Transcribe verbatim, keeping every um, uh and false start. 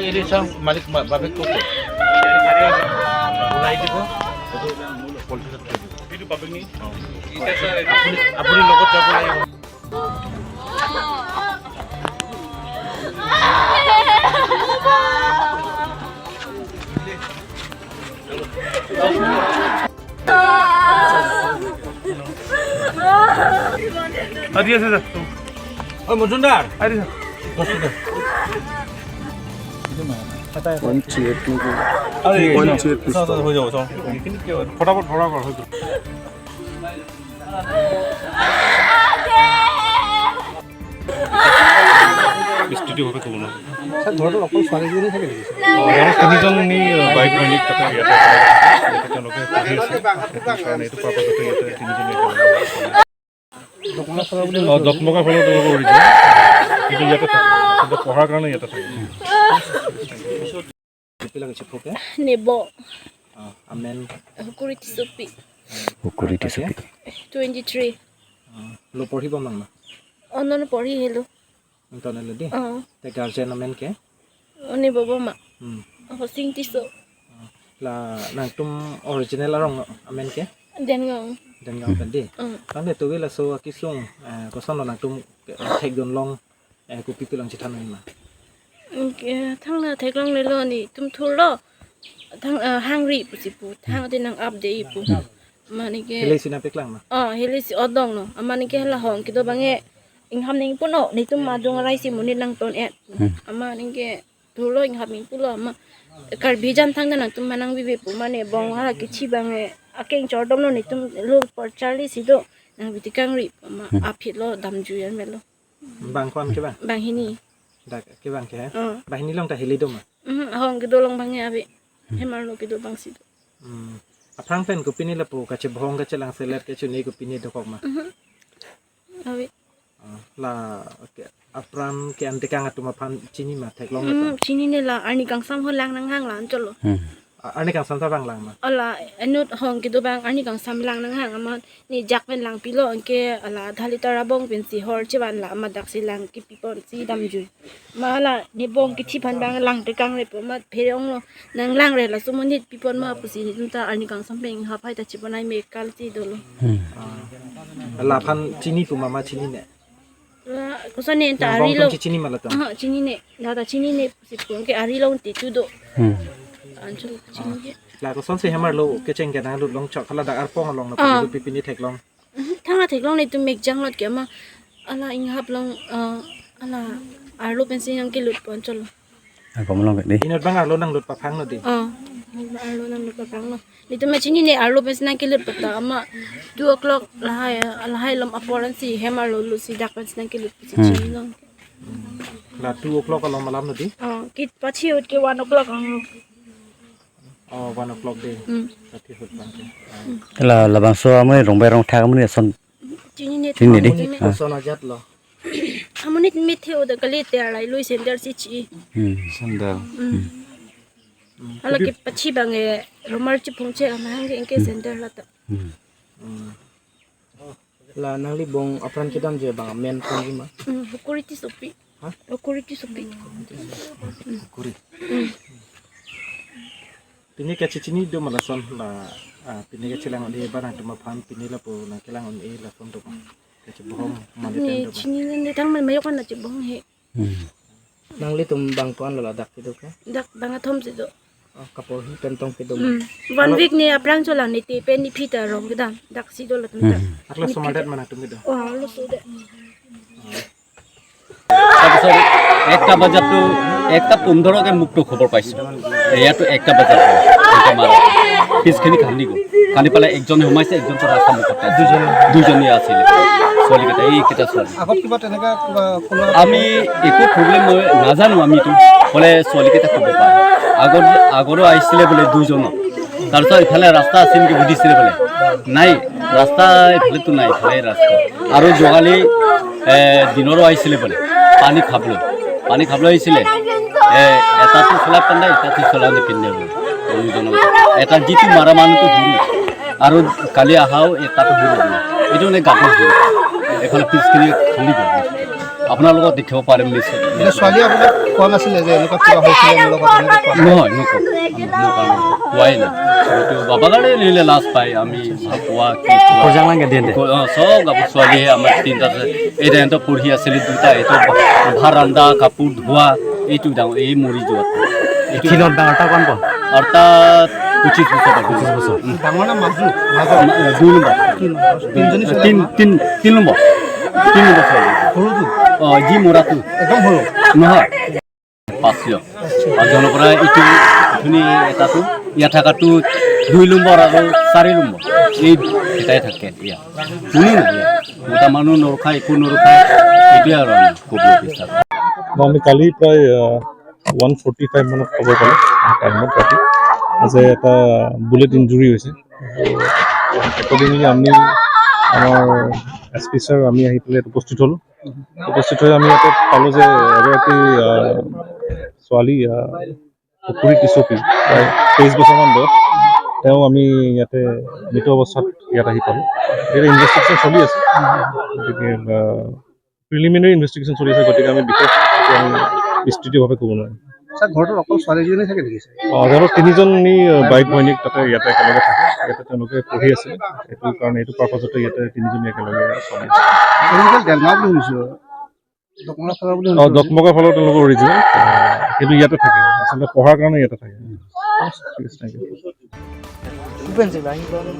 Ini sang malik ma-, babek tuh. Mulai di gua. Itu politik. Itu babek nih. Apuni, apuni lokot jago lagi. Adi, sir. Oh, Mojumdar. Adi, sir. Mojumdar. One chair, two chair. One chair, please. ফটাফট, ফটাফট, হৈ গ'ল। স্থিতিভাৱে ক'ব নোৱাৰো। ছাৰ, ঘৰটোত অকল ছোৱালীজনী থাকে নেকি? ঘৰত তিনিজন নি বাইক মেকানিক তাতে ইয়াতে আছে। ইয়াতে তেওঁলোকে পঢ়ি আছে। কাৰণে এইটো কোৱাৰ পাছতে ইয়াতে তিনিজনী একেলগে আছে। অ, দকমকা ফালে তেওঁলোকে কৰিছে। কিন্তু ইয়াতে থাকে। কিন্তু পঢ়াৰ কাৰণে ইয়াতে থাকে। Pipi lang si phuke? Nebo. Ah, amen. Hukuri Tisopi. Hukuri Tisopi. Twenty three. Ah, lo porhi bom lang ma? Ono no porhi helo. Anton lo di? Oh. Te guardian amen ke? Oni bobo ma. Hmm. Hosing Tisso. Ah, la nangtum original arong amen ke? Dengaon. Dengaon pen di. Hmm. Tangte tuwi laso akesung, eh, koson lo nangtum, eh, thekdun long, eh, kopi pi lang chethan ma? Anke thang la theklonglelo, netum thurlo. Thang, eh, hangri pusi pu. Thang te nang-ap de pu. Mane ke. Hile si nangpeklang ma? Oh, hile si odong no. Mane ke hala hong kedo abang ke inghap nangji pu no. Netum adung arai si monit nangton et. Hmm. Mane ke thurlo inghap nangji pulo ma. Karbi jan thang nangtum manang bibe pu mane bong hala kichi abang ke. Akeng chordom no netum lo por charli si do. Nangbi tekangri ma. Hmm. Aphi lo damjui an melo. Bang ko-an ke bang? Bang hini. Dak ke bang ke, eh? Oh. Bang hini along ta hili do ma? Mhm, ahong kedo along abang ke ave. Hmm. Hem arlo kedo abang si do. Hmm. Aphrang pen kopine lapu kachebohong kachelang selet kachini kopine dokok ma? Mhm. Ave. Ah, la, oke. Apran ke-an tekang atum aphan chini ma theklong ma? Hmm, atum? Chinine la, arni kangsam ho lang nanghang la anchot lo. Hmm. A-, arni kangsam ta bang lang ma? Ala, inut hong kedo abang arni kangsam lang nanghang amat. Ne jak pen lang pilo anke ala adha litar abong pensi hor chevan la amat daksi lang kipipon si damjui. Ma ala ne bong kithi aphan abang lang tekangre pu amat pherong lo nang langre laso monit pipon ma pusi netum ta arni kangsam pen inghap hai ta chepon ai me kal si dolo. Hmm. Ah. Laphan chini pu ma ma chinine? La, koson ne ta nang bong ari lo. Tum chini ma latum? Aha, chinine. La ta chinine pusi pu anke ari lo te tu do. Hmm. Anchot chinine. La kosonsi hem arlo kecheng ke nanglut long chok hala dak arpong along na. Ah. Pini pipine theklong. Mhm, thang la theklong netum mekjang lot ke ma. Ala inghap long, eh, ala arlo pensi nangkelut pon cholo. Ako malong di. Inut abang arlo nanglut paphang lo di. Oh, arlo nanglut paphang lo. Netum ma chinine arlo pensi nangkelut pata ma two o'clock lahai, lahai lom apor ansi hem arlo lo si dak pensi nangkelut si. Hmm. Chini long. La two o'clock along malam lo di. Oh, kit pachi ut ke one o'clock ang. Oh, one o'clock de. Hmm. Thirty foot bang ke. Ah. La, labangso amonit rongbai rongthak amonit ason. Chinine. Chinine di? Amonit. Ah. Koson ajat lo? Amonit mithe udah kali te arai lui sandal si chi. Hmm. Sandal. Hmm. Hmm. Hala ke pachi abang ke rumar chiphung che amahang ke anke sandal la ta. Hmm. Hmm. La nangli bong apran kedamji abang amen konji ma? Hmm, Hukuri Tisopi. Ha? Hukuri Tisopi. Hukuri. Hmm. Pine kachechini do ma lason la, ah, pine kachelang un-e ba nangtum aphan pine lapu nangkelang un-e lason do ma? Kachebohong ma ne pen do ma? Chinine thang ma mayok na chebohong he. Hmm. Nanglitum bang ko-an lo ladak kedo ke? Dak bang athom si do. Oh, kaporhi pen tong kedo ma? Hmm. One week ne aphrang cholang ne te pen ne phi ta rong kedam. Dak si do latum ta. Hmm. Akla ne phi ta. Somadet ma nangtum kedo? Oh, laso de. Sorry, sorry. Ekta bajat tu একটা পোন্ধৰকে মোকতো খবৰ পাইছো। ইয়াতো একটা বজাত হয়, এটা মাৰা। পিছখিনি খান্দি গ'ল। খান্দি পেলাই একজনে সোমাইছে, একজনতো ৰাস্তা মুখত পাইছে। দুজন। দুজনেই আছিলে। ছোৱালীকেইটা, এইকেইটা ছোৱালী। আগত কিবা তেনেকা কিবা কোনো আমি একো প্ৰব্লেম নাজানো আমিতো। বোলে ছোৱালীকেইটা ক'ব পাৰে। আগত, আগৰো আহিছিলে বোলে দুজন। তাৰপিছত ইফালে ৰাস্তা আছিল নেকি সুধিছিলে বোলে। নাই, ৰাস্তা ইফালেতো নাই, ইফালে ৰাস্তা। আৰু যোৱাকালি, এ, দিনৰো আহিছিলে বোলে, পানী খাবলৈ, পানী খাবলৈ আহিছিলে। এ, এটাতো চোলা পিন্ধে, এটাতো চোলা নিপিন্ধে বোলে। দুজনৰ। এটা যিটো মাৰা মানুহটো সৰু, আৰু কালি আহাও এটাতো সৰু বোলে। এইটো মানে গাটো সৰু। এইফালে পিছখিনি খান্দি গ'ল। আপোনালোকক দেখিব পাৰিম নিশ্চয়। এতিয়া ছোৱালীয়ে আপোনাক কোৱা নাছিলে যে এনেকুৱা কিবা হৈছিলে মোৰ লগত, এনেকে কোৱা নাই? নহয়, নকওঁ। মোক কোৱাই নাই। এইটো বাবাগাৰে নিলে লাজ পায়, আমি ভালপোৱা, কি পোৱা। Kojang lang ke din de? অ, চব গাভৰু ছোৱালীহে আমাৰ তিনিটা আছে। এই টাইমত পঢ়ি আছিলে দুটা, এইটো ভাত ৰন্ধা, কাপোৰ ধোৱা, এইটো ডাঙৰ, এই মৰি যোৱাটো। এইটো Khinot dang arta kon po? Arta পঁচিছ বছৰ। পঁচিছ বছৰ। উম। ডাঙৰ না মাজু? মাজু। দুই নম্বৰ। দুই নম্বৰ। তিনিজনী ছোৱালী তিন, আপোনাৰ? তিন, তিন নম্বৰ। তিন নম্বৰ ছোৱালী। সৰুটো? অ, যি মৰাটো। একদম সৰু? নহয়। পাঁচজন। পাঁচজনৰ পৰা এইটো ধুনি এটাটো, ইয়াত থকাটো দুই নম্বৰ আৰু চাৰি নম্বৰ। এই দুটাই থাকে ইয়াত। কোনো নাই ইয়াত। মতা মানুহ নৰখায়, একো নৰখায়। এইটোৱে আৰু আমি ক'ব বিচাৰোঁ। আমি কালি প্ৰায়, আহ, ওৱান ফৰ্টি ফাইভ মানত খবৰ পালোঁ, টাইমত ৰাতি, যে এটা বুলেট ইঞ্জুৰি হৈছে। একৰ্ডিংলি আমি, আমাৰ এছ পি ছাৰ, আমি আহি পেলাই ইয়াত উপস্থিত হ'লোঁ। উপস্থিত হৈ আমি ইয়াতে পালোঁ যে এগৰাকী, আহ, ছোৱালী, আহ, পুখুৰী টিচপি, প্ৰায় তেইছ বছৰমান বয়স, তেওঁ আমি ইয়াতে মৃত অৱস্থাত ইয়াত আহি পালোঁ। এতিয়া ইনভেষ্টিগেশ্যন চলি আছে, গতিকে, আহ, প্ৰিলিমিনেৰী ইনভেষ্টিগেশ্যন চলি আছে, গতিকে আমি বিশেষ এতিয়া আমি বিস্তৃতভাৱে ক'ব নোৱাৰিম। ছাৰ, ঘৰটোত অকল ছোৱালীজনী থাকে নেকি, ছাৰ? অ, ঘৰত তিনিজনী, আহ, বাইক ভনীয়েক তাতে ইয়াতে একেলগে থাকে, ইয়াতে তেওঁলোকে পঢ়ি আছে, এইটো কাৰণে, এইটো পাৰ্পাছতে ইয়াতে তিনিজনী একেলগে চলি আছে। তেওঁলোকে দেলগাঁও বুলি শুনিছোঁ, দকমৰা ফালৰ বুলি অ, শুনিছোঁ। দকমৰা ফালৰ তেওঁলোকৰ অৰিজিনেল, আহ, কিন্তু ইয়াতে থাকে, আচলতে পঢ়াৰ কাৰণে ইয়াতে থাকে। ঠিক আছে, থেংক ইউ। ভূপেন সিং, আহি পালে।